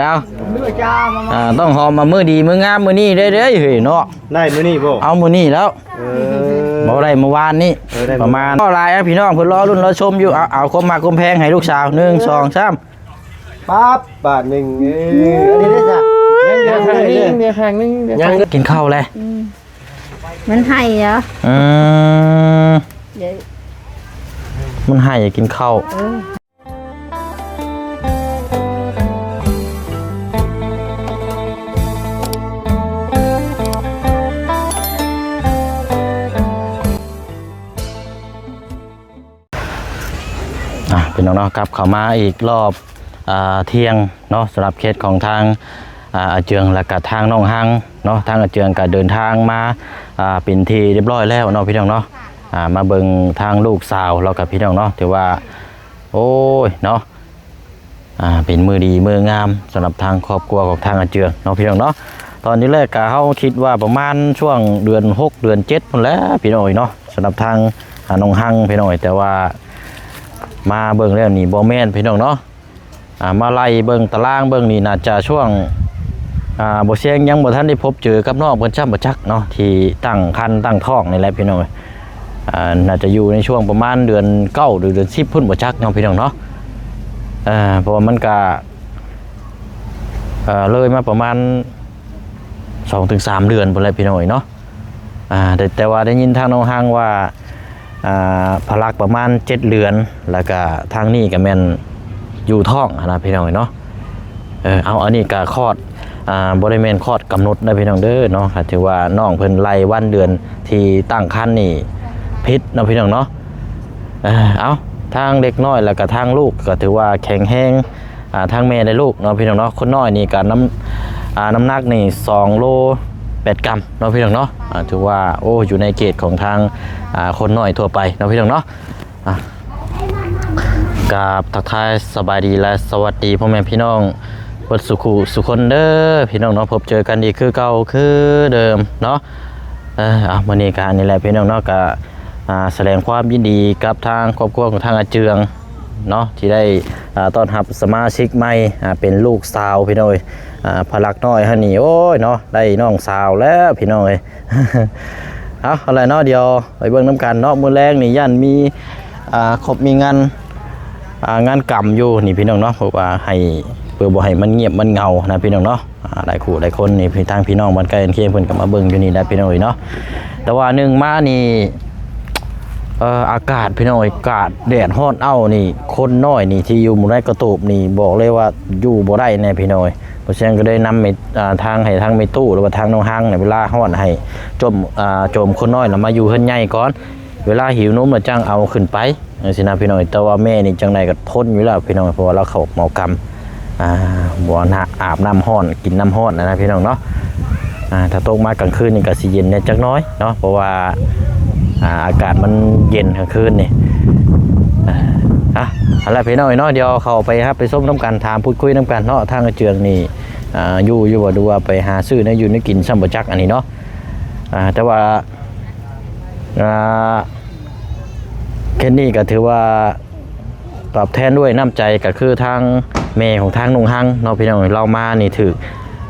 ເອົາ ອ່າ ຕ້ອງຫອມມາມື້ດີມື້ງາມມື້ນີ້ເດ້ເດ້ເຮີ້ຍເນາະ. ໄດ້ມື້ນີ້ບໍ່? ເອົາມື້ນີ້ແລ້ວ. ເອີ ບໍ່ໄດ້ມື້ວານນີ້. ເອີ ໄດ້ ປະມານ ບໍ່ຫຼາຍ ພີ່ນ້ອງເພິ່ນລໍລຸ້ນລໍຊົມຢູ່. ເອົາ ເອົາຄວາມຮັກຄວາມແພງໃຫ້ລູກສາວ ໜຶ່ງ ສອງ ສາມ ປັບ ບາດໜຶ່ງ. ເອີ ອັນນີ້ເດ້ຊະ ຍັງ ຍັງ ຍັງ ຍັງ ຍັງ ຍັງ ກິນເຂົ້າແລ້ວ. ອືມ ມັນໄຫ້ເຫາະ. ອືມ ເອີ ມັນໄຫ້ກິນເຂົ້າ. ເອີ ອ່ະ ພີ່ນ້ອງເນາະ ກັບເຂົ້າມາອີກລອບ ອ່າ ທ່ຽງເນາະ ສຳລັບເຂດຂອງທາງ ອ່າ ອາເຈືອງ ແລະກະທາງນ້ອງຮັງເນາະ. ທາງອາເຈືອງກະເດີນທາງມາ ອ່າ ເປັນທີ່ຮຽບຮ້ອຍແລ້ວເນາະ ພີ່ນ້ອງເນາະ. ອ່າ ມາເບິ່ງທາງລູກສາວລາວກະ ພີ່ນ້ອງເນາະ ຖືວ່າ ໂອ້ຍເນາະ ອ່າ ເປັນມື້ດີມື້ງາມສຳລັບທາງຄອບຄົວຂອງທາງອາເຈືອງເນາະ ພີ່ນ້ອງເນາະ. ຕອນທີແລກກະເຮົາຄິດວ່າປະມານຊ່ວງເດືອນຫົກ ເດືອນເຈັດພຸ້ນແຫຼະ ພີ່ນ້ອງເອີຍເນາະ ສຳລັບທາງ ອ່າ ນ້ອງຮັງ ພີ່ນ້ອງເອີຍ. ແຕ່ວ່າມາເບິ່ງແລ້ວນີ້ບໍ່ແມ່ນ ພີ່ນ້ອງເນາະ. ອ່າ ມາໄລ່ເບິ່ງຕາລາງເບິ່ງນີ້ ໜ້າຈະຊ່ວງ ອ່າ ບໍ່ແຊງຍັງບໍ່ທັນໄດ້ພົບເຈີກັບນ້ອງເພິ່ນຊ້ຳບໍ່ຈັກເນາະ ທີ່ຕັ້ງຄັນຕັ້ງທ້ອງນີ້ແຫຼະ ພີ່ນ້ອງເອີຍ. ອ່າ ໜ້າຈະຢູ່ໃນຊ່ວງປະມານເດືອນເກົ້າ ຫຼືເດືອນສິບພຸ້ນບໍ່ຈັກເນາະ ພີ່ນ້ອງເນາະ. ເອີ ເພາະວ່າມັນກະ ເອີ ເລີຍມາປະມານສອງເຖິງສາມເດືອນພຸ້ນແຫຼະ ພີ່ນ້ອງເອີຍເນາະ. ອ່າ ແຕ່ ແຕ່ວ່າໄດ້ຍິນທາງນ້ອງຮັງວ່າ ອ່າ ພະລັກປະມານເຈັດເດືອນ ແລ້ວກະທາງນີ້ກະແມ່ນຢູ່ທ້ອງຫັ້ນນະ ພີ່ນ້ອງເອີຍເນາະ. ເອີ ເອົາ ອັນນີ້ກະຄອດ ອ່າ ບໍ່ໄດ້ແມ່ນຄອດກຳນົດເດີ ພີ່ນ້ອງເດີເນາະ. ກະຖືວ່ານ້ອງເພິ່ນໄລ່ວັນເດືອນທີ່ຕັ້ງຄັນນີ້ຜິດເນາະ ພີ່ນ້ອງເນາະ. ເອີ ເອົາ ທາງເດັກນ້ອຍ ແລ້ວກະທາງລູກກະຖືວ່າແຂງແຮງ ອ່າ ທັງແມ່ແລະລູກເນາະ ພີ່ນ້ອງເນາະ. ຄົນນ້ອຍນີ້ກະນ້ຳ ອ່າ ນ້ຳໜັກນີ້ສອງໂລແປດກຣາມເນາະ ພີ່ນ້ອງເນາະ. ອ່າ ຖືວ່າ ໂອ້ ຢູ່ໃນເກດຂອງທາງ ອ່າ ຄົນນ້ອຍທົ່ວໄປເນາະ ພີ່ນ້ອງເນາະ. ອ່າ ກາບທັກທາຍສະບາຍດີ ແລະ ສະຫວັດດີພໍ່ແມ່ພີ່ນ້ອງເບິດສູ່ຄູ່ສູ່ຄົນເດີ ພີ່ນ້ອງເນາະ. ພົບເຈີກັນອີກຄືເກົ່າຄືເດີມເນາະ. ເອີ ເອົາ ມື້ນີ້ກະນີ້ແຫຼະ ພີ່ນ້ອງເນາະ ກະ ອ່າ ສະແດງຄວາມຍິນດີກັບທາງຄອບຄົວຂອງທາງອາເຈືອງ ເນາະ ທີ່ໄດ້ ອ່າ ຕ້ອນຮັບສະມາຊິກໃໝ່ ອ່າ ເປັນລູກສາວ ພີ່ນ້ອງເອີຍ. ອ່າ ພະລັກນ້ອຍເຮົານີ້ ໂອ້ຍເນາະ ໄດ້ນ້ອງສາວແລ້ວ ພີ່ນ້ອງເອີຍ. ເອົາ ເອົາລະເນາະ ດຽວໄປເບິ່ງນຳກັນເນາະ. ມື້ແລງນີ້ຢ້ານມີ ອ່າ ຄົບມີງານ ອ່າ ງານກຳຢູ່ນີ້ ພີ່ນ້ອງເນາະ ເພື່ອວ່າໃຫ້ ເພື່ອບໍ່ໃຫ້ມັນງຽບມັນເຫງົານະ ພີ່ນ້ອງເນາະ. ອ່າ ຫຼາຍຄູ່ຫຼາຍຄົນນີ້ ທາງພີ່ນ້ອງບ້ານໃກ້ເຮືອນຄຽງເພິ່ນກໍມາເບິ່ງຢູ່ນີ້ແຫຼະ ພີ່ນ້ອງເອີຍເນາະ. ແຕ່ວ່າໜຶ່ງມານີ້ ເອີ ອາກາດ ພີ່ນ້ອງເອີຍ ອາກາດແດດຮ້ອນເອົ້ານີ້ ຄົນນ້ອຍນີ້ທີ່ຢູ່ໝູ່ໃນກະໂຕບນີ້ ບອກເລີຍວ່າຢູ່ບໍ່ໄດ້ແນ່ ພີ່ນ້ອງເອີຍ. ບໍ່ແຊງກໍໄດ້ນຳ ອ່າ ທາງ ໃຫ້ທາງແມ່ຕູ້ ຫຼືວ່າທາງນ້ອງຮັງນີ້ ເວລາຮ້ອນໃຫ້ຈົ່ມ ອ່າ ໂຈມຄົນນ້ອຍລະມາຢູ່ເຮືອນໃຫຍ່ກ່ອນ ເວລາຫິວນົມລະຈັ່ງເອົາຂຶ້ນໄປ ຈັ່ງຊີ້ນະ ພີ່ນ້ອງ. ແຕ່ວ່າແມ່ນີ້ຈັ່ງໃດກໍທົນຢູ່ແລ້ວ ພີ່ນ້ອງ ເພາະວ່າລາວເຂົ້າເໝົາກຳ ອ່າ ບໍ່ນະ ອາບນ້ຳຮ້ອນ ກິນນ້ຳຮ້ອນນະ ພີ່ນ້ອງເນາະ. ອ່າ ຖ້າຕົກມາກາງຄືນນີ້ກໍຊິເຢັນແດ່ຈັກໜ້ອຍເນາະ ເພາະວ່າ ອ່າ ອາກາດມັນເຢັນກາງຄືນນີ້. ອ່າ ອ່ະ ເອົາລະ ພີ່ນ້ອງເນາະ ດຽວເຂົ້າໄປຮັບໄປຊົມນຳກັນ ຖາມພູດຄຸຍນຳກັນເນາະ. ທາງອາເຈືອງນີ້ ອ່າ ຢູ່ ຢູ່ບໍ່ ຫຼືວ່າໄປຫາຊື້ແນວຢູ່ແນວກິນຊ້ຳບໍ່ຈັກ ອັນນີ້ເນາະ. ອ່າ ແຕ່ວ່າ ອ່າ ເຂດນີ້ກໍຖືວ່າຕອບແທນດ້ວຍນ້ຳໃຈ ກໍຄືທາງແມ່ຂອງທາງນ້ອງຮັງເນາະ ພີ່ນ້ອງ. ລາວມານີ້ຖືກ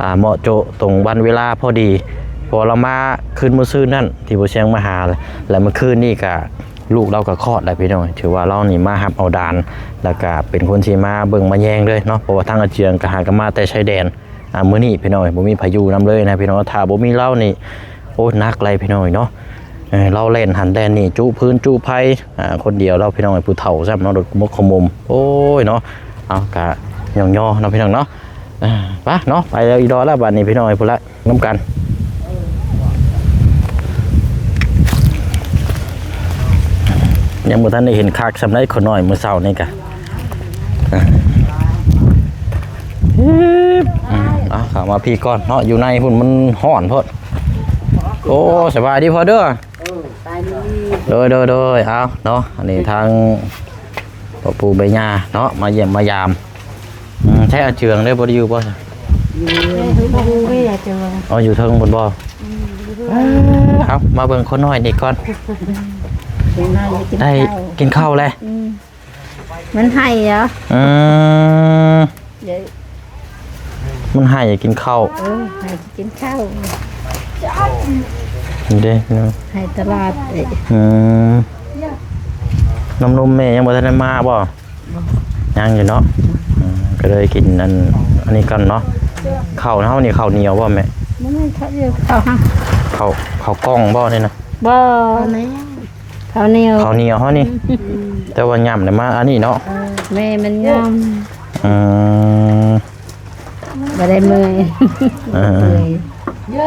ອ່າ ເໝາະໂຈະຕົງວັນເວລາພໍດີ ເພາະວ່າລາວມາຄືນມື້ຊືນນັ້ນທີ່ບໍ່ແຊງມາຫາ ແລະ ມື້ຄືນນີ້ກໍລູກລາວກໍຄອດແລ້ວ ພີ່ນ້ອງ. ຖືວ່າລາວນີ້ມາຮັບເອົາດານ ແລ້ວກໍເປັນຄົນທີ່ມາເບິ່ງມາແຍງເລີຍເນາະ ເພາະວ່າທາງອາເຈືອງກໍຫາກັນມາແຕ່ຊາຍແດນ. ອ່າ ມື້ນີ້ພີ່ນ້ອງເອີຍ ບໍ່ມີໃຜຢູ່ນຳເລີຍນະ ພີ່ນ້ອງ. ຖ້າບໍ່ມີລາວນີ້ ໂອ້ ໜັກຫຼາຍ ພີ່ນ້ອງເອີຍເນາະ. ເອີ ລາວແລ່ນຫັ້ນແລ່ນນີ້ ຈຸພື້ນຈຸໄພ ອ່າ ຄົນດຽວລາວ ພີ່ນ້ອງເອີຍ ຜູ້ເຖົ້າຊ້ຳເນາະ ລົດຂະມົກຂະໝົມ ໂອ້ຍເນາະ. ເອົາ ກະຍ້ອງຍໍເນາະ ພີ່ນ້ອງເນາະ. ເອີ ໄປເນາະ ໄປແລ້ວອີ່ດໍລະ ບາດນີ້ ພີ່ນ້ອງເອີຍ ພຸ້ນລະ ນຳກັນ. ຍັງບໍ່ທັນໄດ້ເຫັນຄັກສ່ຳໃດ ຄົນນ້ອຍມື້ເຊົ້ານີ້ກະ ອືມ ເອົາ ເຂົ້າມາພີ້ກ່ອນເນາະ ຢູ່ໃນພຸ້ນມັນຮ້ອນໂພດ. ໂອ້ ສະບາຍດີພໍ່ເດີ. ເອີ ສະບາຍດີ. ໂດຍ ໂດຍ ໂດຍ ເອົາເນາະ ອັນນີ້ທາງພໍ່ປູ່ແມ່ຍ່າເນາະ ມາຢ້ຽມມາຢາມ. ອືມ ແທ້ອາເຈືອງເດ້ ບໍ່ໄດ້ຢູ່ບໍ່? ຢູ່ ຢູ່ອາເຈືອງ. ອໍ ຢູ່ເທິງພຸ້ນບໍ່? ອືມ ຢູ່ເທິງ. ເອົາ ມາເບິ່ງຄົນນ້ອຍນີ້ກ່ອນ. ໄດ້ກິນເຂົ້າແລ້ວ? ອືມ ມັນໄຫ້ເຫາະ. ອືມ ເອີ ມັນໄຫ້ກິນເຂົ້າ. ເອີ ໃຫ້ກິນເຂົ້າ. ນີ້ເດ້ ໃຫ້ຕະຫຼາດເດ້. ອືມ ນ້ຳນົມແມ່ຍັງບໍ່ທັນໄດ້ມາບໍ່? ຍັງຢູ່ເນາະ. ອືມ ກໍເລີຍກິນອັນ ອັນນີ້ກ່ອນເນາະ. ເຂົ້າເຮົານີ້ເຂົ້າໜຽວບໍ່ແມ່? ບໍ່ແມ່ນເຂົ້າໜຽວ ເຂົ້າຫຍັງ? ເຂົ້າ ເຂົ້າກ່ອງບໍ່ນີ້ນະ? ບໍ່ ເຂົ້າໜຽວ ເຂົ້າໜຽວເຮົານີ້. ອືມ ແຕ່ວ່າຫຍ້ຳໄດ້ມາອັນນີ້ເນາະ. ເອີ ແມ່ມັນຫຍ້ຳ. ອືມ ບໍ່ໄດ້ເມື່ອຍ. ເອີ ເມື່ອຍ.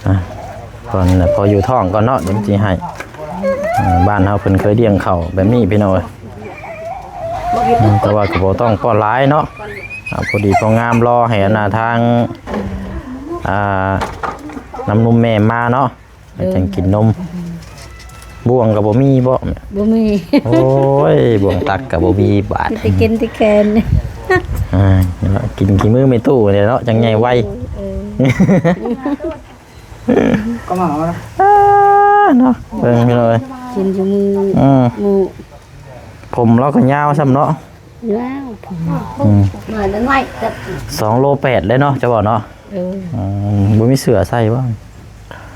ອ່ະ ກ່ອນນະ ພໍຢູ່ທ້ອງກ່ອນເນາະ ດຽວຊິໃຫ້. ເອີ ບ້ານເຮົາເພິ່ນເຄີຍລ້ຽງເຂົ້າແບບນີ້ພີ່ນ້ອງເອີຍ. ອືມ ແຕ່ວ່າກໍບໍ່ຕ້ອງປ້ອນຫຼາຍເນາະ. ອ່າ ພໍດີພໍງາມ ລໍໃຫ້ອັນນ່າທາງ ອ່າ ນ້ຳນົມແມ່ມາເນາະ ແລ້ວຈັ່ງກິນນົມ. ບ່ວງກໍບໍ່ມີບໍ່? ບໍ່ມີ. ໂອ້ຍ ບ່ວງຕັກກໍບໍ່ມີບາດ. ມີແຕ່ກິນແຕ່ແຄນ. ອ່າ ກິນຂີ້ມືແມ່ຕູ້ນີ້ແຫຼະເນາະ ຈັ່ງໃຫຍ່ໄວ. ເອີ ເອີ ກໍມາເອົານະ. ອ່າ ເນາະ ເບິ່ງພີ່ນ້ອງເອີຍ ກິນຢູ່ມື. ອືມ ໝູ່ ຜົມລາວກໍຍາວຊ້ຳເນາະ. ຍາວ ອືມ ມາແຕ່ນ້ອຍ ສອງໂລແປດເລີຍເນາະ ເຈົ້າເວົ້າເນາະ. ເອີ ອືມ ບໍ່ມີເສື້ອໃສ່ບໍ່?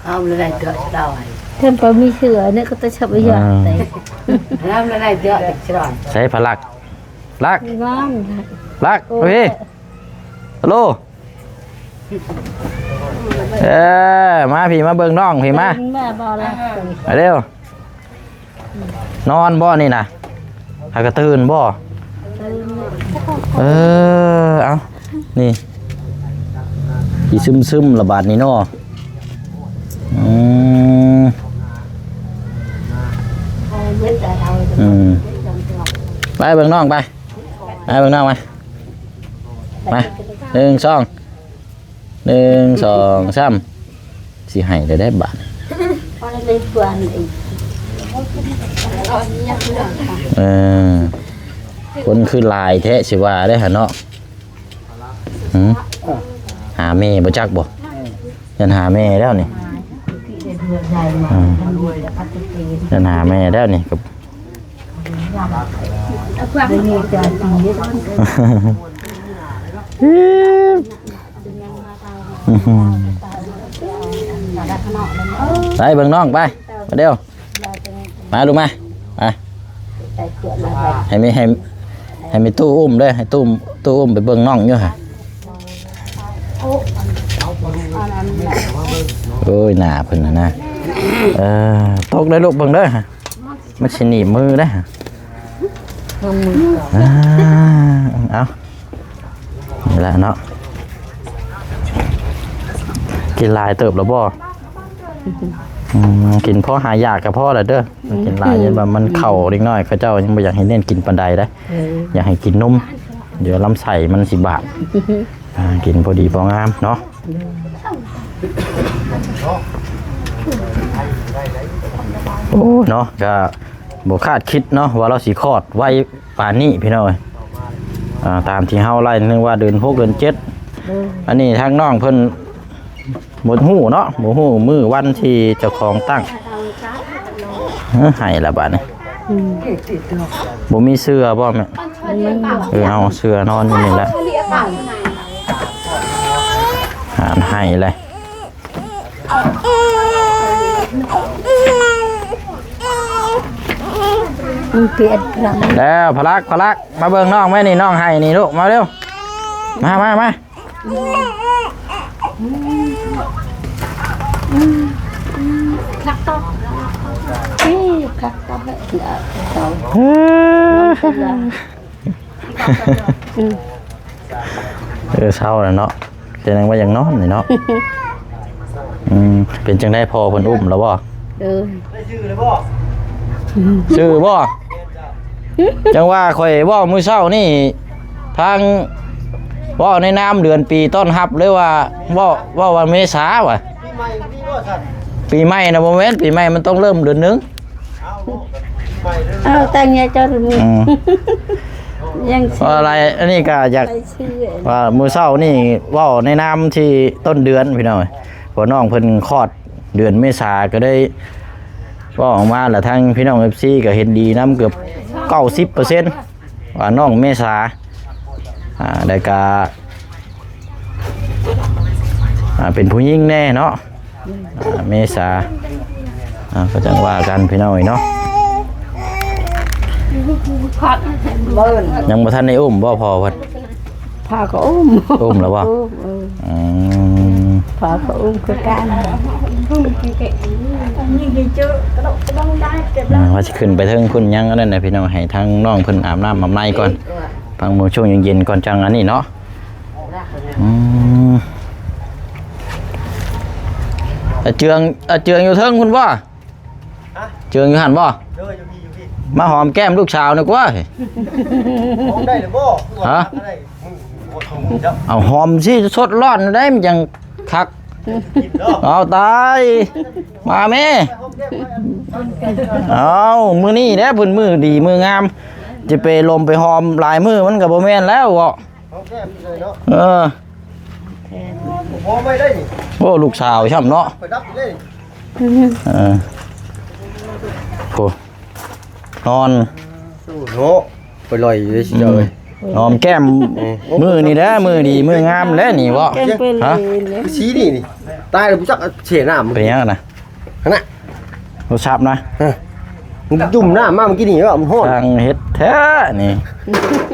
ເອົາແລ້ວໄດ້ເສື້ອຊະດອຍ ເພິ່ນກໍມີເສື້ອນີ້ກໍຕະຊັບໄວ້ຢາກ. ອືມ ແລ້ວໄດ້ເສື້ອຊະດອຍ. ໃສ່ພະລັກ ລັກ ລັກ ໂອ້ຍ ເອີຍ ໂລ ເອີ ມາພີ່ ມາເບິ່ງນ້ອງພີ່ ມາ ມາບໍ່ລະ ມາເລັວ. ນອນບໍ່ນີ້ນະ? ຫາກະຕື່ນບໍ່? ເອີ ເອົາ ນີ້ ຊິຊຶມໆລະບາດນີ້ເນາະ. ອືມ ອືມ ໄປເບິ່ງນ້ອງໄປ ໄປເບິ່ງນ້ອງໄປ. ມາ ໜຶ່ງ ສອງ ໜຶ່ງ ສອງ ສາມ ຊິໃຫ້ໄດ້ໄດ໋ບາດ. ເອີ ຄົນຄືຫຼາຍແທ້ ຊິວ່າໄດ້ຫັ້ນເນາະ. ຫື ຫາແມ່ບໍ່ຈັກບໍ່? ຢ້ານຫາແມ່ແລ້ວນີ້. ອ່າ ຢ້ານຫາແມ່ແລ້ວນີ້. ໄປເບິ່ງນ້ອງໄປ ມາເດີວ ມາລູກມາ ມາ ໃຫ້ແມ່ ໃຫ້ ໃຫ້ແມ່ຕູ້ອຸ້ມເດີ ໃຫ້ຕູ້ ຕູ້ອຸ້ມໄປເບິ່ງນ້ອງຢູ່ຫັ້ນ. ໂອ້ຍ ໜ້າເພິ່ນຫັ້ນນະ ເອີ ຕົກເດີລູກ ເບິ່ງເດີ. ມັນຊິໜີບມືເດ້. ອ່າ ເອົາ ນີ້ແຫຼະເນາະ ກິນຫຼາຍເຕີບແລ້ວບໍ່? ອືມ ກິນພໍຫາຢາກກໍພໍແລ້ວເດີ. ກິນຫຼາຍ ອືມ ຢ້ານວ່າມັນເຂົ້າ ເດັກນ້ອຍເຂົາເຈົ້າຍັງບໍ່ຢາກໃຫ້ເນັ້ນກິນປານໃດເດ້. ເອີ ຢາກໃຫ້ກິນນົມ ດຽວລຳໄສ້ມັນຊິບາດ. ອ່າ ກິນພໍດີພໍງາມເນາະ. ໂອ້ ເນາະ ກະບໍ່ຄາດຄິດເນາະ ວ່າລາວຊິຄອດໄວປານນີ້ພີ່ນ້ອງເອີຍ. ອ່າ ຕາມທີ່ເຮົາໄລ່ນຶກວ່າເດືອນຫົກເດືອນເຈັດ. ອັນນີ້ທາງນ້ອງເພິ່ນບໍ່ຮູ້ເນາະ ບໍ່ຮູ້ມື້ວັນທີ່ເຈົ້າຂອງຕັ້ງ. ເອີ ໃຫ້ລະບາດນີ້. ອືມ ບໍ່ມີເສື້ອບໍ່ແມ່? ເອີ ເອົາເສື້ອນອນຢູ່ນີ້ແຫຼະ. ຫານໃຫ້ເລີຍ. ແລ້ວພະລັກ ພະລັກ ມາເບິ່ງນ້ອງແມ່ນີ້ ນ້ອງໄຫ້ນີ້ລູກ ມາເລັວ ມາ ມາ ມາ. ຄັກຕອບ ຄັກຕອບ. ເອີ ເຊົາແລ້ວເນາະ ແຕ່ຍັງວ່າຢາກນອນນີ້ເນາະ. ອືມ ເປັນຈັ່ງໃດ ພໍ່ເພິ່ນອຸ້ມແລ້ວບໍ່? ເອີ ໄດ້ຊື່ແລ້ວບໍ່? ຊື່ບໍ່? ຈັ່ງວ່າຂ້ອຍເວົ້າມື້ເຊົ້ານີ້ ທາງເວົ້າໃນນາມເດືອນປີຕ້ອນຮັບເລີຍວ່າ ເວົ້າ ເວົ້າວ່າເມສາວ່າ. ປີໃໝ່ນະບໍ່ແມ່ນ ປີໃໝ່ມັນຕ້ອງເລີ່ມເດືອນໜຶ່ງ. ເອົາ ຕັ້ງໃຫຍ່ເຈົ້າ ອືມ ຍັງ ວ່າອະໄລ ອັນນີ້ກໍຢາກ ວ່າມື້ເຊົ້ານີ້ເວົ້າໃນນາມທີ່ຕົ້ນເດືອນພີ່ນ້ອງ ເພາະນ້ອງເພິ່ນຄອດເດືອນເມສາ ກໍໄດ້ເວົ້າອອກມາ ແລ້ວທາງພີ່ນ້ອງເອັຟຊີກໍເຫັນດີນຳເກືອບເກົ້າສິບເປີເຊັນ ວ່ານ້ອງເມສາ ອ່າ ແລ້ວກໍ ອ່າ ເປັນຜູ້ຍິງແດ່ເນາະ ອ່າ ເມສາ ອ່າ ກໍຈັ່ງວ່າກັນພີ່ນ້ອງເອີຍເນາະ. ຍັງບໍ່ທັນໄດ້ອຸ້ມບໍ່ພໍ່ເພິ່ນ? ພາກໍອຸ້ມ ອຸ້ມແລ້ວບໍ່? ອຸ້ມ ເອີ ອືມ ພາກໍອຸ້ມຄືກັນ. ອ່າ ວ່າຊິຂຶ້ນໄປເທິງພຸ້ນ ຍັງອັນນັ້ນນະພີ່ນ້ອງ ໃຫ້ທາງນ້ອງເພິ່ນອາບນ້ຳອາບໃນກ່ອນ ພັກບາງຊ່ວງເຢັນໆ ກ່ອນ ຈັ່ງອັນນີ້ເນາະ. ອືມ ອາເຈືອງ ອາເຈືອງຢູ່ເທິງພຸ້ນບໍ່? ຮະ? ເຈືອງຢູ່ຫັ້ນບໍ່? ເດີ ຢູ່ພີ້ ຢູ່ພີ້. ມາຫອມແກ້ມລູກສາວໜ່ອຍກວ່າ. ຫອມໄດ້ຫຼືບໍ່? ຮະ? ເອົາຫອມຊິ ສົດຮ້ອນໄດ໋ ມັນຈັ່ງຄັກ. ເອົາຕາຍ ມາແມ່. ເອົາ ມື້ນີ້ແຫຼະເພິ່ນມື້ດີມື້ງາມ ຈະໄປລົມໄປຫອມຫຼາຍມື້ມັນກໍບໍ່ແມ່ນແລ້ວເນາະ. ຫອມແກ້ມເລີຍເນາະ. ເອີ ບໍ່ໄດ້ນີ້. ໂອ້ ລູກສາວຊ້ຳເນາະ ໄປດັບເດ້. ເອີ ໂອ້ ນອນ ໂອ້ ໄປລອຍຢູ່ເດ້ ອືມ ເຈົ້າເອີຍ. ຫອມແກ້ມ ເອີ ມື້ນີ້ແຫຼະ ມື້ດີມື້ງາມແຫຼະນີ້ເບາະ. ແກ້ມເປີນ ຮະ? ສີນີ້ນີ້ ຕາຍແລ້ວບໍ່ຈັກເສນ້ຳ ເປັນຫຍັງນະ? ຫັ້ນນະ ໂທລະສັບນະ. ເອີ ມັນຈຸ່ມນ້ຳມາເມື່ອກີ້ນີ້ວ່າມັນຮ້ອນ. ຊ່າງເຮັດແທ້ນີ້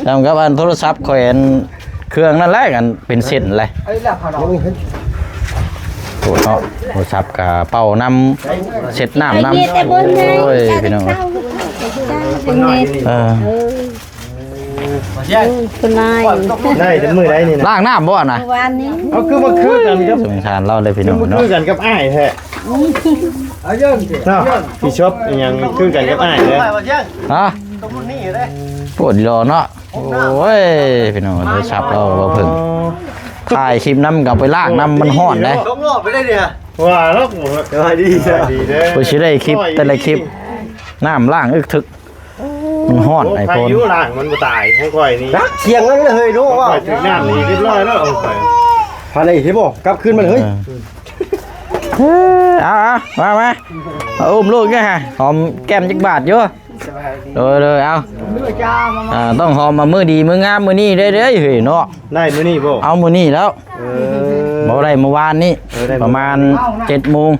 ຊ່ຳກັບອັນໂທລະສັບຂ້ອຍ ອັນເຄື່ອງນັ້ນແຫຼະ ອັນເປັນເສັ້ນແຫຼະ. ໂອ້ເນາະ ໂທລະສັບກະເປົ່ານ້ຳ ເຊັດນ້ຳນຳ. ໂອ້ຍ ພີ່ນ້ອງເອີຍ ເອີ ເອີ ເພິ່ນລາຍ ໄດ້ແຕ່ມື້ໃດນີ້ນະ? ລ້າງນ້ຳບໍ່ນະ? ວານນີ້. ເອົາ ຄືບໍ່ຄືກັນກັບ ສົງສານລາວເລີຍພີ່ນ້ອງເນາະ ຄືກັນກັບອ້າຍແທ້. ເນາະ ພີ່ຊົບອີຫຍັງຄືກັນກັບອ້າຍເດ້. ຮະ? ໂອ້ ຫຼໍ່ເນາະ. ໂອ້ຍ ພີ່ນ້ອງ ໂທລະສັບລາວບໍ່ເພິ່ງ ຖ່າຍຄລິບນຳກໍເອົາໄປລ້າງນຳ ມັນຮ້ອນເດ້. ສອງຮອບໄປໄດ້ນີ້. ວ່າແລ້ວ ສະບາຍດີ ສະບາຍດີເດີ. ເພິ່ນຊິໄດ້ຄລິບແຕ່ລະຄລິບ ນ້ຳລ້າງອຶກທຶກ. ມັນຮ້ອນ ໂອ້ ໄອ້ໂພນ ໃຜຢູ່ລ້າງມັນບໍ່ຕາຍ ຂອງຂ້ອຍນີ້. ຈັກສຽງນັ້ນເລີຍເຮີ້ຍເນາະ ວ່າຖືກນ້ຳນີ້ຮຽບຮ້ອຍແລ້ວ ຂອງຂ້ອຍ. ພາໄດ້ເຫັນບໍ່? ກັບຄືນມາເລີຍ. ເອີ ເອີ ເອົາໆ ມາ ມາ ມາ ອຸ້ມລູກເດີ ຫອມແກ້ມຈັກບາດຢູ່. ໂດຍໆ ເອົາ ອ່າ ຕ້ອງຫອມມາມື້ດີມື້ງາມມື້ນີ້ເດ້ ເຮີ້ຍເນາະ. ໄດ້ມື້ນີ້ບໍ່? ເອົາມື້ນີ້ແລ້ວ. ເອີ ບໍ່ໄດ້ມື້ວານນີ້ ເອີ ໄດ້ປະມານເຈັດໂມງ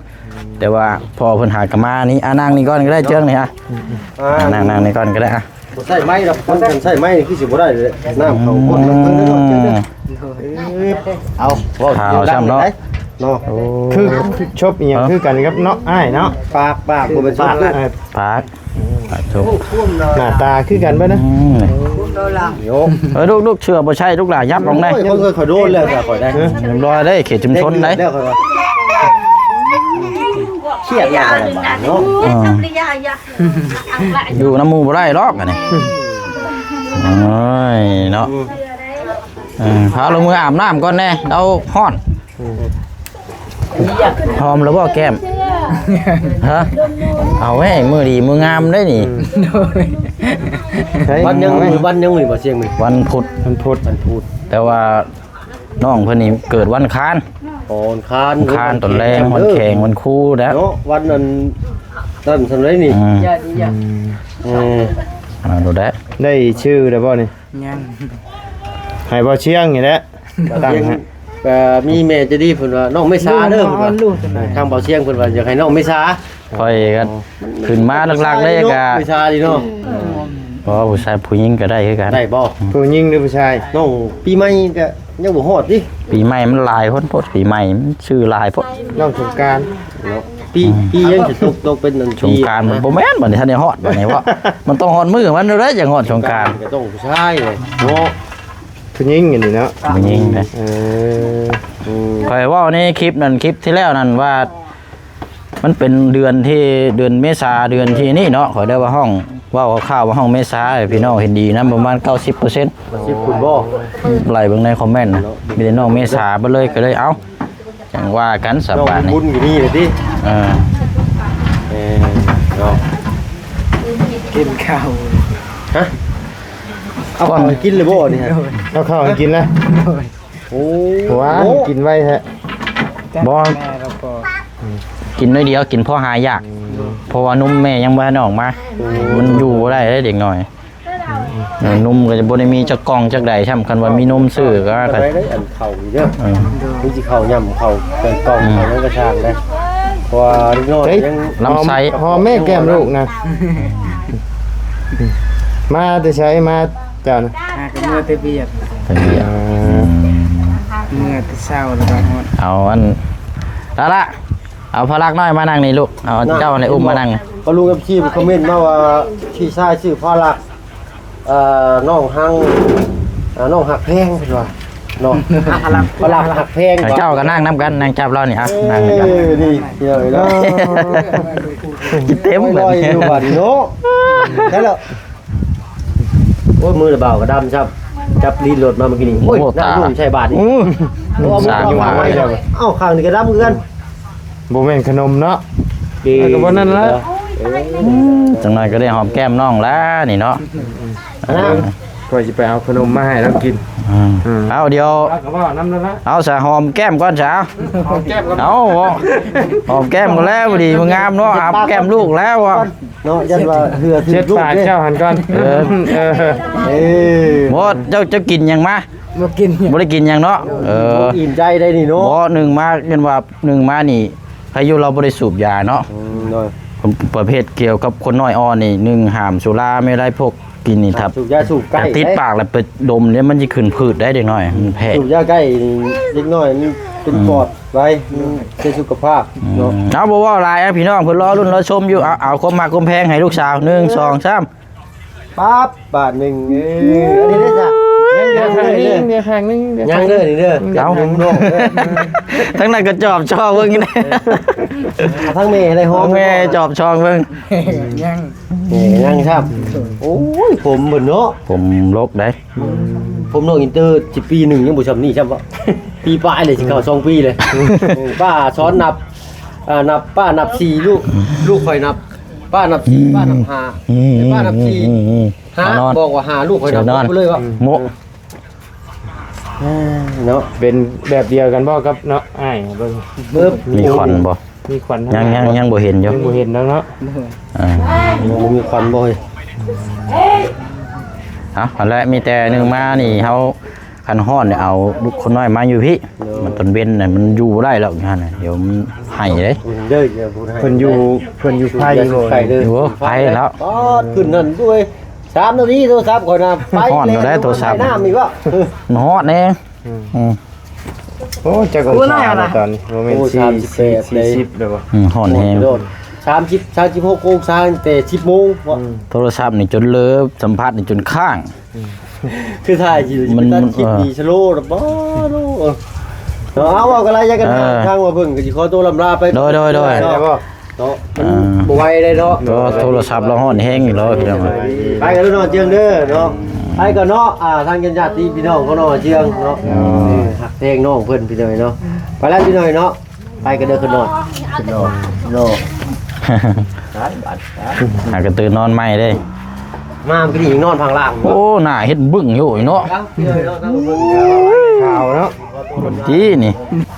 ແຕ່ວ່າພໍ່ເພິ່ນຫາກະມານີ້. ອ່າ ນັ່ງນີ້ກ່ອນກໍໄດ້ ເຈືອງນີ້. ອ່າ ອ່າ ນັ່ງ ນັ່ງນີ້ກ່ອນກໍໄດ້. ອ່າ ບໍ່ໃຊ້ໄມ້ດອກ ຄັນໃຊ້ໄມ້ຄືຊິບໍ່ໄດ້ເລີຍ ນ້ຳເຂົ້າໝົດ. ອືມ ເອົາ ເວົ້າ ຂ່າວຊ້ຳເນາະ ເນາະ. ໂອ້ ຄື ຄືຊົບອີຫຍັງ ຮະ ຄືກັນກັບເນາະ ອ້າຍເນາະ. ປາກ ປາກ ບໍ່ແມ່ນຊົບ ປາກ ປາກ ປາກຊົບ. ໜ້າຕາຄືກັນເບິດນະ. ອືມ ໂຍ ເອີ ລູກໆ ເສື້ອບໍ່ໃສ່ລູກຫຼານ ຫຍັບອອກໄດ້. ໂອ້ຍ ຂ້ອຍ ຂ້ອຍໂດນແລ້ວ ຂ້ອຍໄດ້ ຮະ ຮຽບຮ້ອຍເດ້ ເຂດຊຸມຊົນໄດ້. ຄຽດແລ້ວກໍໄດ້ບາດເນາະ. ອ່າ ຢູ່ນຳໝູ່ບໍ່ໄດ້ດອກອັນນີ້. ໂອ້ຍເນາະ. ເອີ ພາລົງມືອາບນ້ຳກ່ອນແດ່ ລາວຮ້ອນ. ອືມ ຫອມແລ້ວບໍ່ແກ້ມ? ຮະ? ເອົາເວີ້ຍ ມື້ດີມື້ງາມເດ້ນີ້. ອືມ ໂດຍ ວັນຫຍັງ ວັນຫຍັງມື້ນີ້ ບໍ່ຊຽງມື້? ວັນພຸດ. ວັນພຸດ ວັນພຸດ. ແຕ່ວ່າ ນ້ອງເພິ່ນນີ້ເກີດວັນອັງຄານ. ອໍ ວັນອັງຄານ ອັງຄານຕອນແລງ ວັນແຂງ ວັນຄູແຫຼະເນາະ. ວັນນັ້ນ ນັ້ນສ່ຳໃດນີ້? ອືມ ເອີ ເອົາໂລດແຫຼະ. ໄດ້ຊື່ແລ້ວບໍ່ນີ້? ຍັງ ໃຫ້ບ່າວຊຽງນີ້ແຫຼະຕັ້ງໃຫ້. ເອີ ມີແມ່ໃຈດີເພິ່ນວ່າ ນ້ອງເມສາເດີ ເພິ່ນວ່າ. ທາງບ່າວຊຽງເພິ່ນວ່າຢາກໃຫ້ນ້ອງເມສາ. ຂ້ອຍກໍຂຶ້ນມາຫຼັກໆເລີຍກໍ ເມສານີ້ເນາະ. ເອີ ບໍ່ ຜູ້ຊາຍ ຜູ້ຍິງກໍໄດ້ຄືກັນ. ໄດ້ບໍ່? ຜູ້ຍິງຫຼືຜູ້ຊາຍ? ນ້ອງປີໃໝ່ກໍຍັງບໍ່ຮອດຕິ. ປີໃໝ່ມັນຫຼາຍຄົນໂພດ ປີໃໝ່ມັນຊື່ຫຼາຍໂພດ. ນ້ອງສົງການເນາະ. ປີ ອືມ ປີຍັງຊິຕົກ ຕົກເປັນອັນ ສົງການມັນບໍ່ແມ່ນ ບັດນີ້ທັນໄດ້ຮອດ ບັດນີ້ເວາະ ມັນຕ້ອງຮອດມື້ມັນເດ້ ຈັ່ງຮອດສົງການ. ກໍຕ້ອງຜູ້ຊາຍເນາະ ຜູ້ຍິງອັນນີ້ເນາະ ຜູ້ຍິງເດ້. ເອີ ອືມ ຂ້ອຍເວົ້າໃນຄລິບນັ້ນ ຄລິບທີ່ແລ້ວນັ້ນວ່າ ມັນເປັນເດືອນທີ່ ເດືອນເມສາ ເດືອນທີ່ນີ້ເນາະ. ຂ້ອຍໄດ້ວ່າຮ້ອງ ເວົ້າຄ່າວໆວ່າຮ້ອງເມສາ ໃຫ້ພີ່ນ້ອງເຫັນດີນຳ ປະມານເກົ້າສິບເປີເຊັນ. ເກົ້າສິບພຸ້ນບໍ່? ໄລ່ເບິ່ງໃນຄອມເມັນ ມີແຕ່ນ້ອງເມສາເບິດເລີຍ ກໍເລີຍເອົາ ຈັ່ງວ່າກັນສະບາດນີ້. ບຸນຢູ່ນີ້ເລີຍຕິ. ເອີ ເອີ ເນາະ ກິນເຂົ້າ. ຮະ? ເອົາເຂົ້າໃຫ້ກິນເລີຍບໍ່ນີ້? ເອົາເຂົ້າໃຫ້ກິນນະ. ໂອ້ ວ້າ ໂອ້ ກິນໄວແທ້. ບໍ່ ແມ່ລະກໍ ອືມ ກິນໜ້ອຍດຽວ ກິນພໍຫາຢາກ. ອືມ ເພາະວ່ານົມແມ່ຍັງບໍ່ທັນອອກມາ. ໂອ້ ມັນຢູ່ບໍ່ໄດ້ເດ້ເດັກນ້ອຍ. ເອີ ນົມກໍຈະບໍ່ໄດ້ມີຈັກກ່ອງຈັກໃດຊ້ຳ ຄັນວ່າມີນົມຊື້ກໍ ໄດ້ໄດ້ອັນເຂົ້ານີ້ເດີ ເອີ ໂດຍ ມີຊິເຂົ້າຫຍ້ຳເຂົ້າໃສ່ກ່ອງ ອືມ ເຂົ້າຫຍັງກໍຊ່າງໄດ໋ ເພາະວ່າເດັກນ້ອຍ ເອີຍ ຍັງ ລຳໄສ້ ຫອມແມ່ແກ້ມລູກນະ ມາແຕ່ໃສມາເຈົ້ານະ? ຫາກໍເມືອແຕ່ວຽກ ໄປວຽກ ອືມ ເມືອແຕ່ເຊົ້າແລ້ວກໍຮອດ ເອົາອັນ ລະລະ ເອົາພາລັກນ້ອຍມານັ່ງນີ້ລູກ ເອົາເຈົ້ານີ້ອຸ້ມມານັ່ງ ພໍ່ລູກ ເອັຟຊີ ຄອມເມັນມາວ່າ ພີ່ຊາຍຊື່ພາລັກ ເອີ ນ້ອງຮັງ ເອີ ນ້ອງຮັກແພງເພິ່ນວ່າເນາະ ພາລັກ ພາລັກຮັກແພງ ເຈົ້າກໍນັ່ງນຳກັນ ນັ່ງຈັບລາວນີ້ ອ່ະ ເອີ ນັ່ງນຳກັນ ນີ້ ເອີ ເນາະ ກິນເຕັມ ລອຍໆຢູ່ບາດນີ້ເນາະ ໃຊ່ແລ້ວ ໂອ້ຍ ມືລະບ່າວກໍດຳຊ້ຳ ຈັບລີດລົດມາເມື່ອກີ້ນີ້ ໂອ້ຍ ໂອ້ ໜ້າລຸ້ງໃສ່ບາດນີ້ ອື ເອົາຂ້າງນີ້ກໍດຳຄືກັນ ບໍ່ແມ່ນຂະໜົມເນາະ ເອີ ກໍບໍ່ນັ້ນລະ ເອີ ຈັກໜ້ອຍກໍໄດ້ຫອມແກ້ມນ້ອງລະນີ້ເນາະ ອັນນັ້ນ ຂ້ອຍຊິໄປເອົາຂະໜົມມາໃຫ້ລາວກິນ ອືມ ເອົາ ດຽວ ເອົາສະ ຫອມແກ້ມກ່ອນສະ ຫອມແກ້ມກ່ອນ ເອົາ ຫອມແກ້ມກ່ອນແລ້ວ ພໍດີງາມເນາະ ຫອມແກ້ມລູກແລ້ວ ເນາະ ຢ້ານວ່າເຫື່ອເຈັດປາກເຈົ້າຫັ້ນກ່ອນ ເອີ ເອີ ບໍ່ ເຈົ້າ ເຈົ້າກິນຫຍັງມາ? ບໍ່ກິນ ບໍ່ໄດ້ກິນຫຍັງເນາະ ເອີ ບໍ່ອີ່ມໃຈໄດ໋ນີ້ເນາະ ບໍ່ ໜຶ່ງມາ ເຫັນວ່າໜຶ່ງມານີ້ ໃຜຢູ່ລາວບໍ່ໄດ້ສູບຢາເນາະ ອືມ ໂດຍ ປະເພດກ່ຽວກັບຄົນນ້ອຍອ່ອນນີ້ ໜຶ່ງ ຫ້າມສຸລາເມໄລ ພວກກິນນີ້ ຖ້າສູບຢາສູບໄກ້ ຖ້າຕິດປາກແລ້ວໄປດົມນີ້ ມັນຊິຂຶ້ນພືດໄດ໋ເດັກນ້ອຍ ມັນແພ້ ສູບຢາໄກ້ນີ້ ເດັກນ້ອຍມັນເປັນ ອືມ ປອດ ໄວ້ ເພື່ອສຸຂະພາບເນາະ ອືມ ເອົາ ບໍ່ເວົ້າຫຼາຍ ພີ່ນ້ອງເພິ່ນລໍລຸ້ນລໍຊົມຢູ່ ເອົາ ເອົາຄວາມຮັກຄວາມແພງໃຫ້ລູກສາວ ໜຶ່ງ ສອງ ສາມ ປັບ ບາດໜຶ່ງ ເອີ ອັນນີ້ເດ້ຊະ ຍັງເດີ ຍັງເດີ ເດີ ເດີ ເດີ ເອົາ ທາງນັ້ນກໍຈອບຊ່ອງເບິ່ງຢູ່ ທາງແມ່ໄດ້ຫອມ ແມ່ຈອບຊ່ອງເບິ່ງ ຍັງ ແມ່ຍັງຊ້ຳ ໂອ້ຍ ຜົມເພິ່ນເນາະ ຜົມລົກໄດ໋ ຜົມລົກອິນເຕີ ຊິປີໜຶ່ງຍັງບໍ່ຊ່ຳນີ້ຊ້ຳ ປີປາຍເລີຍ ຊິເຂົ້າສອງປີເລີຍ ປ້າສອນນັບ ອ່າ ນັບ ປ້ານັບສີ່ ລູກ ລູກຂ້ອຍນັບ ປ້ານັບສີ່ ອືມ ປ້ານັບຫ້າ ອືມ ແຕ່ປ້ານັບສີ່ ອືມ ຫ້າ ນອນ ບອກວ່າຫ້າ ລູກຂ້ອຍນັບ ເຊີນນອນ ເລີຍວ່າ ໂມະ ເນາະ ເປັນແບບດຽວກັນບໍ່ກັບເນາະ ອ້າຍ ເບິ່ງ ມີຄວັນບໍ່? ມີຄວັນ ຍັງ ຍັງ ຍັງບໍ່ເຫັນຢູ່ ຍັງບໍ່ເຫັນແລ້ວເນາະ ອ່າ ບໍ່ມີຄວັນບໍ່ເຮີ້ຍ ເອົາ ຫັ້ນແຫຼະ ມີແຕ່ໜຶ່ງມານີ້ ເຮົາ ຄັນຮ້ອນນີ້ເອົາລູກຄົນນ້ອຍມາຢູ່ພີ້ ໂດຍ ມັນຕອນເວັນນະ ມັນຢູ່ບໍ່ໄດ້ແລ້ວຫັ້ນນະ ດຽວມັນໄຫ້ເດ້ ເດີ ເພິ່ນຢູ່ ເພິ່ນຢູ່ໄພບໍ່ ໄພເດີ ຢູ່ໄພແລ້ວ ປອດ ຂຶ້ນນັ້ນດ້ວຍ ສາມນາທີໂທລະສັບຂ້ອຍນະ ໄປ ຮ້ອນຢູ່ໃດ໋ໂທລະສັບ ນ້ຳອີກວະ ມັນຮ້ອນແຮງ ອືມ ອືມ ໂອ້ ຈັກອົງສາແລ້ວຕອນນີ້ ບໍ່ແມ່ນ ໂອ້ ສີ່ ສາມສິບແປດ ສີ່ສິບແລ້ວບໍ່ ອືມ ຮ້ອນແຮງ ສາມສິບ ສາມສິບຫົກອົງສາຕັ້ງແຕ່ສິບໂມງ ອືມ ໂທລະສັບນີ້ຈົນເລີ ສຳຜັດນີ້ຈົນຄ້າງ ຄືຖ່າຍຢູ່ ມັນ ມັນ ມັນ ເອີ ຄລິບນີ້ສະໂລ ບໍ່ ເນາະ ເອົາ ເວົ້າກັນຫຼາຍຢ່າກັນ ເອີ ທາງວ່າເພິ່ນກໍຊິຂໍຕົວລ່ຳລາໄປ ໂດຍ ໂດຍ ໂດຍ ເນາະ ເນາະ ມັນ ອ່າ ບໍ່ໄຫວໄດ້ເນາະ ໂທລະສັບລາວຮ້ອນແຮງຢູ່ແລ້ວ ພີ່ນ້ອງ ໄປກັນເນາະ ເຈີງເດີເນາະ ໄປກ່ອນເນາະ ອ່າ ທາງຍາດໆພີ່ນ້ອງຂອງນ້ອງເຈີງເນາະ ເອີ ຮັກແພງນ້ອງເພິ່ນ ພີ່ນ້ອງເນາະ ໄປແລ້ວ ພີ່ນ້ອງເນາະ ໄປກັນເດີ ຂຶ້ນນອນ ຂຶ້ນນອນ ນອນ ຕາຍບາດ ຕາຍ ຫາກະຕື່ນນອນໃໝ່ເດ້ ມາມື້ນີ້ນອນຂ້າງລ່າງ ໂອ້ ໜ້າເຮັດບຶ້ງຢູ່ເນາະ ຂາວເນາະ ຄົນຈີ່ນີ້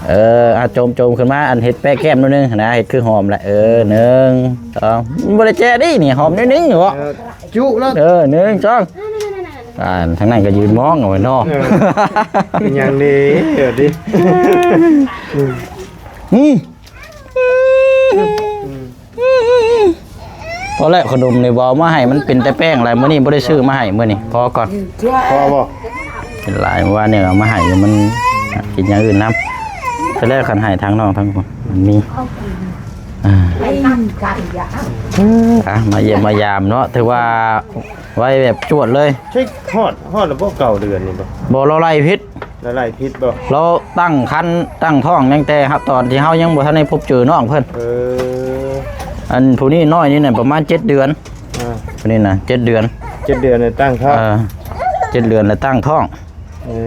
ເອີ ອ່ະ ໂຈມໆຂຶ້ນມາ ອັນເຮັດແປະແກ້ມໜ້ອຍໜຶ່ງຫັ້ນນະ ເຮັດຄືຫອມແຫຼະ ເອີ ໜຶ່ງ ສອງ ບໍ່ໄດ້ແຈະເດ້ນີ້ ຫອມໜ້ອຍໜຶ່ງເນາະ ເອີ ຈຸແລ້ວ ເອີ ໜຶ່ງ ສອງ ອ່າ ທາງນັ້ນກໍຢືນມອງເອົາໄວ້ເນາະ ເອີ ເປັນຫຍັງດີ ເອີ ດີ ອືມ ພໍແລ້ວ ຂະໜົມນີ້ບໍ່ເອົາມາໃຫ້ ມັນເປັນແຕ່ແປ້ງແຫຼະ ມື້ນີ້ບໍ່ໄດ້ຊື້ມາໃຫ້ ມື້ນີ້ພໍກ່ອນ ພໍບໍ່ ເປັນຫຼາຍ ມື້ວານນີ້ເອົາມາໃຫ້ຢູ່ ມັນກິນຢ່າງອື່ນນຳ ແຕ່ແລ້ວຄັນໃຫ້ທາງນ້ອງທາງພຸ້ນ ມັນມີ ອ່າ ອ່ະ ມາຢ້ຽມມາຢາມເນາະ ຖືວ່າໄວແບບຈວດເລີຍ ເຊັກຮອດ ຮອດແລ້ວບໍ່ ເກົ້າເດືອນນີ້ບໍ່ ບໍ່ ລາວໄລ່ຜິດ ລາວໄລ່ຜິດບໍ່ ລາວຕັ້ງຄັນຕັ້ງທ້ອງຕັ້ງແຕ່ເຮົາ ຕອນທີ່ເຮົາຍັງບໍ່ທັນໄດ້ພົບເຈີນ້ອງເພິ່ນ ເອີ ອັນຜູ້ນີ້ນ້ອຍນີ້ນະ ປະມານເຈັດເດືອນ ອ່າ ຜູ້ນີ້ນະ ເຈັດເດືອນ ເຈັດເດືອນນີ້ຕັ້ງທ້ອງ ເອີ ເຈັດເດືອນແລ້ວຕັ້ງທ້ອງ ເອີ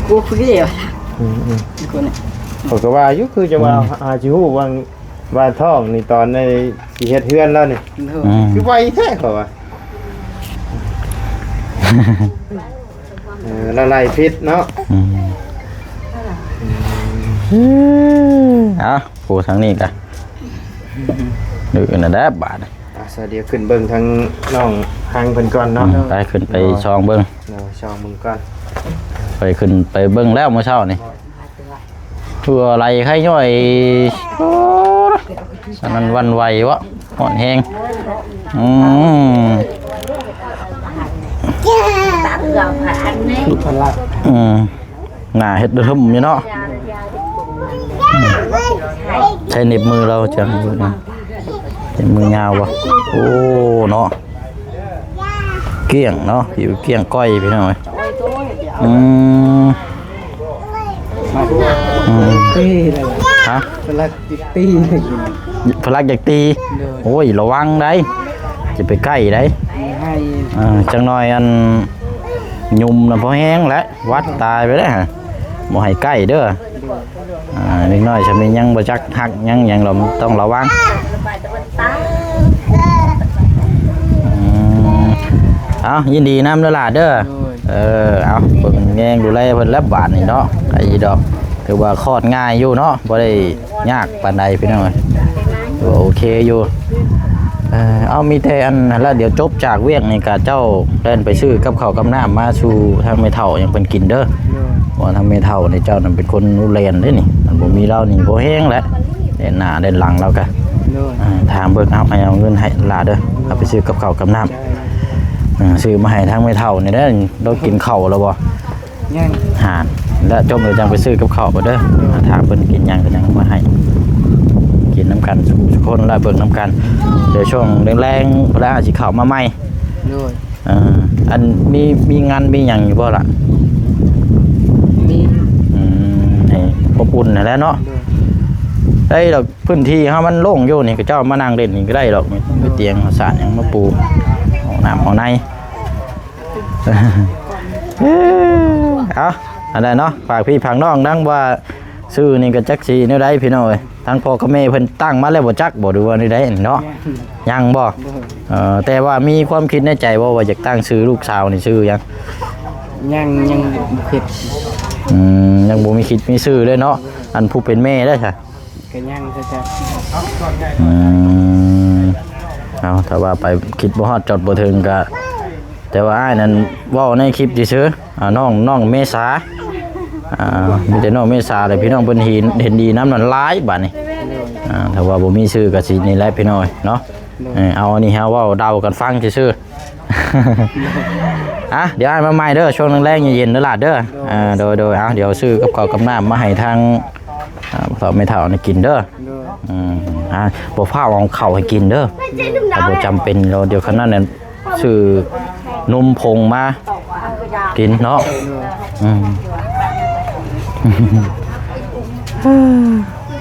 ກູຄືເດ ອືມໆ ຄົນນີ້ ຂ້ອຍກໍວ່າຢູ່ ຄືຈະວ່າ ອືມ ຫາຊິຮູ້ວ່າ ວ່າທ້ອງນີ້ ຕອນໃນຊິເຮັດເຮືອນແລ້ວນີ້ ໂດຍ ອືມ ຄືໄວແທ້ ຂ້ອຍວ່າ ເອີ ລະໄລ່ຜິດເນາະ ອືມ ເອົາ ຜູ້ທາງນີ້ກະ ດື້ນັ້ນແຫຼະບາດນີ້ ອ່ະ ສ ດຽວຂຶ້ນເບິ່ງທາງນ້ອງຮັງເພິ່ນກ່ອນເນາະ ອືມ ໄປຂຶ້ນໄປ ໂດຍ ສ່ອງເບິ່ງ ໂດຍ ສ່ອງເບິ່ງກ່ອນ ໄປຂຶ້ນໄປເບິ່ງແລ້ວມື້ເຊົ້ານີ້ ເພື່ອໄຫຼໄຂ້ຍ້ອຍ ໂອ້ ອັນນັ້ນຫວັ່ນໄຫວເວາະ ຮ້ອນແຮງ ອືມ ອືມ ໜ້າເຮັດເຖິມຢູ່ເນາະ ໃຊ້ເລັບມືລາວຈັ່ງ ເລັບມືຍາວບໍ່ ໂອ້ ເນາະ ກ້ຽງເນາະ ຜິວກ້ຽງກ້ອຍ ພີ່ນ້ອງເອີຍ ອືມ ອືມ ຕີເລີຍ ຮະ ເພິ່ນລັກຕິດຕີເລີຍ ເພິ່ນລັກຢາກຕີ ໂດຍ ໂອ້ຍ ລະວັງໄດ໋ ຢ່າໄປໃກ້ໄດ໋ ໃຫ້ ອ່າ ຈັກໜ້ອຍອັນ ຍຸ່ມນະພໍແຮງແຫຼະ ຫວັດຕາຍໄປເດ້ ບໍ່ໃຫ້ໃກ້ເດີ ໂດຍ ອ່າ ເດັກນ້ອຍຊຳນີ້ຍັງບໍ່ຈັກຮັກຍັງຫຍັງດອກ ຕ້ອງລະວັງ ອືມ ເອົາ ຍິນດີນຳເດີຫຼ້າເດີ ໂດຍ ເອີ ເອົາ ເບິ່ງແຍງດູແລເພິ່ນແລ້ວບາດນີ້ເນາະ ໄກຢູ່ດອກ ຖືວ່າຄອດງ່າຍຢູ່ເນາະ ບໍ່ໄດ້ຍາກປານໃດພີ່ນ້ອງເອີຍ ຖືວ່າໂອເຄຢູ່ ເອີ ເອົາ ມີແຕ່ອັນນັ້ນລະ ດຽວຈົບຈາກວຽກນີ້ກະເຈົ້າແລ່ນໄປຊື້ກັບເຂົ້າກັບນ້ຳມາສູ່ທາງແມ່ເຖົ້າຫຍັງເພິ່ນກິນເດີ ໂດຍ ເພາະວ່າທາງແມ່ເຖົ້ານີ້ເຈົ້ານັ້ນເປັນຄົນແລ່ນເດ້ນີ້ ມັນບໍ່ມີລາວນີ້ພໍແຮງແຫຼະ ແລ່ນໜ້າແລ່ນຫຼັງລາວກະ ໂດຍ ອ່າ ຖາມເບິ່ງ ເອົາ ໃຫ້ເອົາເງິນໃຫ້ຫຼ້າເດີ ເອົາໄປຊື້ກັບເຂົ້າກັບນ້ຳ ເອີ ຊື້ມາໃຫ້ທາງແມ່ເຖົ້ານີ້ເດີ ລາວກິນເຂົ້າແລ້ວບໍ່? ຍັງ ຫານ ແລ້ວຈົບແລ້ວຈັ່ງໄປຊື້ກັບເຂົ້າເດີ ໂດຍ ຖ້າເພິ່ນກິນຫຍັງກໍຍັງມາໃຫ້ ກິນນຳກັນສູ່ຄົນ ແລ້ວເບິ່ງນຳກັນ ດຽວຊ່ວງແລງໆ ເພິ່ນອາດຊິເຂົ້າມາໃໝ່ ໂດຍ ເອີ ອັນ ມີ ມີງານມີຫຍັງຢູ່ບໍ່ລະ? ມີ ອືມ ໃຫ້ອົບອຸ່ນຫັ້ນແຫຼະເນາະ ໂດຍ ໄດ້ດອກ ພື້ນທີ່ເຮົາມັນໂລ່ງຢູ່ນີ້ ເຂົາເຈົ້າມານັ່ງຫຼິ້ນນີ້ກໍໄດ້ດອກ ມີ ໂດຍ ມີຕຽງເຮົາສານຫຍັງມາປູ ຫ້ອງນ້ຳຫ້ອງໃນ ເອີ ເອົາ ອັນນັ້ນເນາະ ຝາກພີ່ຝາກນ້ອງນຳວ່າ ຊື່ນີ້ກໍຈັກຊິແນວໃດພີ່ນ້ອງເອີຍ ທາງພໍ່ກັບແມ່ເພິ່ນຕັ້ງມາແລ້ວບໍ່ຈັກບໍ່ ຫຼືວ່າແນວໃດເນາະ ຍັງບໍ່ ໂດຍ ເອີ ແຕ່ວ່າມີຄວາມຄິດໃນໃຈບໍ່ວ່າຢາກຕັ້ງຊື່ລູກສາວນີ້ຊື່ຫຍັງ? ຍັງ ຍັງບໍ່ຄິດ ອືມ ຍັງບໍ່ມີຄິດມີຊື່ເລີຍເນາະ ອັນຜູ້ເປັນແມ່ເດ້ຊະ? ກໍຍັງຄືກັນ ອືມ ເອົາ ຖ້າວ່າໄປຄິດບໍ່ຮອດຈອດບໍ່ເຖິງກໍ ແຕ່ວ່າອ້າຍນັ້ນເວົ້າໃນຄລິບຊື່ໆ ອ່າ ນ້ອງ ນ້ອງເມສາ ອ່າ ມີແຕ່ນ້ອງເມສາແຫຼະ ພີ່ນ້ອງເພິ່ນເຫັນ ເຫັນດີນຳນັ້ນຫຼາຍບາດນີ້ ອ່າ ຖ້າວ່າບໍ່ມີຊື່ກໍຊິນີ້ແຫຼະພີ່ນ້ອງເນາະ ໂດຍ ເອີ ເອົາ ອັນນີ້ເຮົາເວົ້າເດົາກັນຟັງຊື່ໆ ອ່ະ ດຽວອ້າຍມາໃໝ່ເດີ ຊ່ວງແລງໆ ເຢັນໆ ເດີຫຼ້າເດີ ໂດຍ ອ່າ ໂດຍໆ ເອົາ ດຽວຊື້ກັບເຂົ້າກັບນ້ຳມາໃຫ້ທາງ ອ່າ ພໍ່ເຖົ້າແມ່ເຖົ້ານີ້ກິນເດີ ໂດຍ ອືມ ອ່າ ບໍ່ຟ້າວເອົາເຂົ້າໃຫ້ກິນເດີ ໂດຍ ຖ້າບໍ່ຈຳເປັນແລ້ວ ດຽວຄັນນັ້ນ ຊື້ນົມຜົງມາກິນເນາະ ໂດຍ ອືມ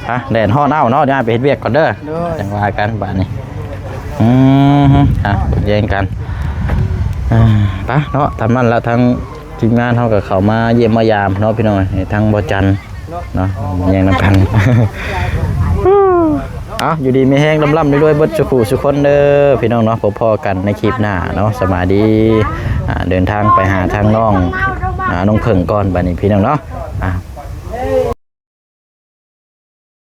ອ່ະ ແດດຮ້ອນເອົາເນາະ ດຽວອ້າຍໄປເຮັດວຽກກ່ອນເດີ ໂດຍ ຈັ່ງວ່າກັນບາດນີ້ ອືມ ອ່ະ ແຍງກັນ ອ່າ ໄປເນາະ ຕາມນັ້ນລະ ທາງທີມງານເຮົາກໍເຂົ້າມາຢ້ຽມມາຢາມເນາະ ພີ່ນ້ອງ ໃຫ້ທາງບໍ່ຈັນ ເນາະ ແຍງນຳກັນ ເອົາ ຢູ່ດີມີແຮງ ລ່ຳໆ ລວຍໆ ເບິດສູ່ຜູ້ສູ່ຄົນເດີ ພີ່ນ້ອງເນາະ ພົບພໍ້ກັນໃນຄລິບໜ້າເນາະ ສະບາຍດີ ອ່າ ເດີນທາງໄປຫາທາງນ້ອງ ອ່າ ນ້ອງເຜິ້ງກ່ອນ ບາດນີ້ພີ່ນ້ອງເນາະ